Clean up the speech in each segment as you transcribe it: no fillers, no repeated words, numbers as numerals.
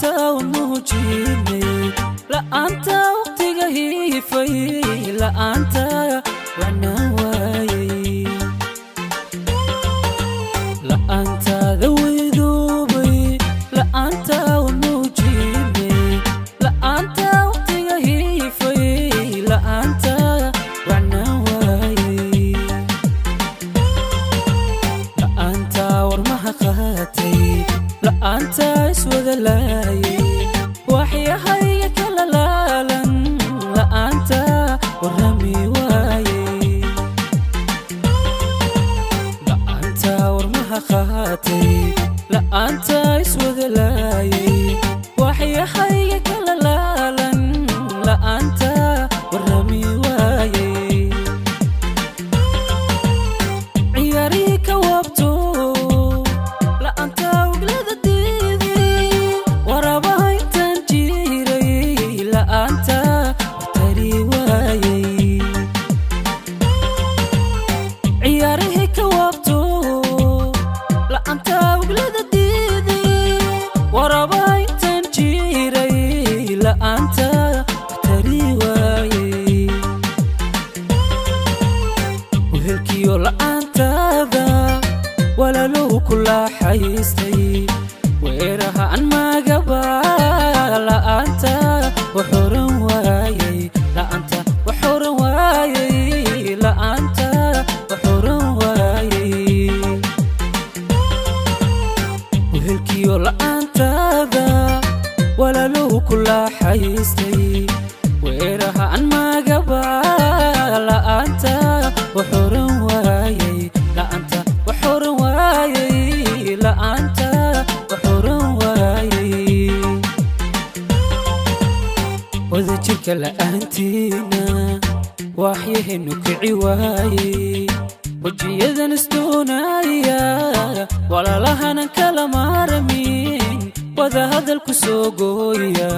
La'aanta wanuujinay, la'aanta waqtiga hiifay, la'aanta wacnaan waayay. La'aantaada weydoobay, la'aanta wanuujinay, la'aanta waqtiga hiifay, la'aanta wacnaan waayay. La'aanta warmaha qaatay, la'aanta iswada laayay, waxyahayga kala laalan, la'aanta warrami waayay. La'aanta warmaha qaatay, la'aanta iswada laayay, waxyahayga kala laalan, la'aanta warrami waayay. Ciyaarihii ka waabto, la'aanta wiglada diiday, waraabaha intaan jiray, la'aanta watari waayay. Ciyaarihii ka waabto, la'aanta wiglada diiday, waraabaha intaan jiray, la'aanta watari waayay. Wehelkiyo la'aantaada walaalow ku laaxaystay, weeraha aan magaba, la'aanta wax oran waayay, la'aanta wax oran waayay, la'aanta wax oran waayay. Wehelkiyo la'aantaada walaalow ku laaxaystay, weeraha aan magaba, la'aanta wax oran waayay, la'aanta wax oran waayay, la'aanta wax oran waayay. Wadajirka la'aantiina waxyahaynu kici waayey, wejiyadan isdoonaya walaalahanan kala maaramin, wada hadalku soo gooya,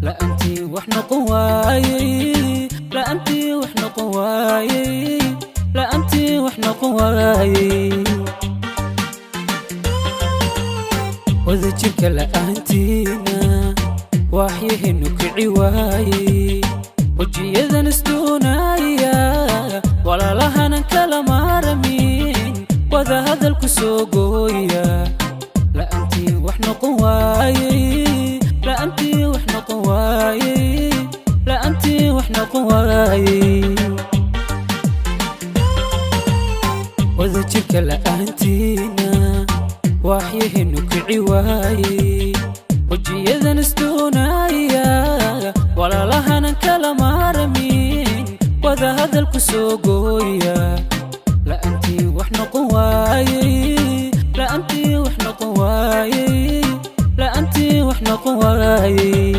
la'aantiin wax noqon waayey, la'aantiin wax noqon waayey, la'aantiin wax noqon waayey. Wadajirka la'aantiina waxyahaynu kici waayey, wejiyadan isdoonaya walaalahanan kala maaramin, wada hadalku soo gooya, la'aantiin wax noqon waayey, la'aantiin wax noqon waayey, la'aantiin wax noqon waayey. Wadajirka la'aantiina waxyahaynu kici waayey, wejiyadan isdoonaya walaalahanan kala maaramin, wada hadalku soo gooya, la'aantiin wax noqon waayey, la'aantiin wax noqon waayey, la'aantiin wax noqon waayey.